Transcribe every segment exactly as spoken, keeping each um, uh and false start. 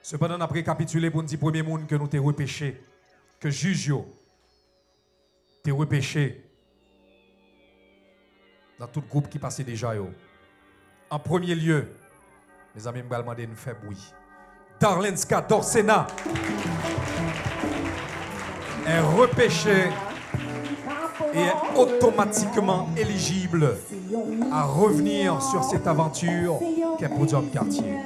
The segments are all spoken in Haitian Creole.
Sepandan, n ap rekapitile pou n di premye moun ke nou te repeche, ke jij yo te repeche nan tout gwoup ki pase deja yo. An premye lye, mezanmi, m pral mande n fè bwi. Darlenska Dorsena est repêchée et est automatiquement éligible à revenir sur cette aventure qu'est Podium Quartier.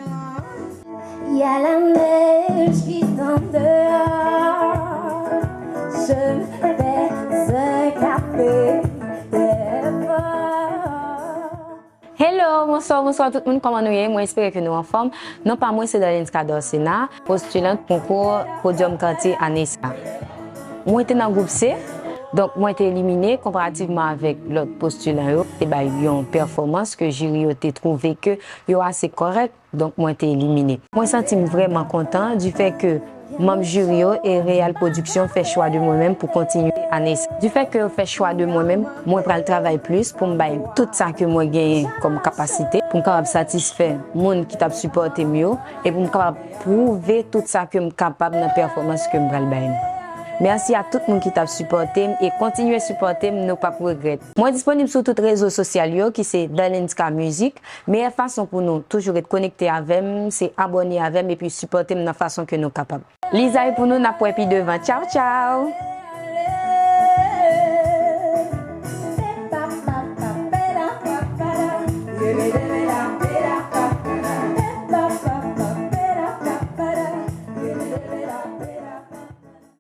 Il y a la neige qui tombe dehors. Je me fais un café très fort. Hello, bonswa, bonswa tout moun, kòman nou ye? Mwen espere ke nou anfòm. Non pa mwen se Darlenska Dorsena, postulant konkou Podium Quartier ane sa. Mwen te nan gwoup C, donk mwen te elimine konparativman avèk lòt postulan yo. Te bay yon pèfòmans ke jiri yo te twouve ke yo ase kòrèk, donk mwen te elimine. Mwen santi m vrèman kontan du fait que manm jiri yo e Real Production fè chwa de mwen menm pou kontinye ane sa. Du fait que yo fè chwa de mwen menm, mwen pral travay plis pou m bay tout sa ke mwen genyen kòm kapasite, pou m kapab satisfè moun ki t ap sipòte m yo, e pou m kapab pwouve tout sa ke m kapab nan pèfòmans ke m pral bay nou. Mèsi a tout moun ki t ap sipòte m e kontinye sipòte m, nou p ap regrèt. Mwen disponib sou tout rezo sosyal yo ki se Darlenska Music. Meyè fason pou nou toujou ret konekte avè m, se abòne avè m epi sipòte m nan fason ke nou kapab. Lizay pou nou, n ap wè pi devan. Tchaw, tchaw!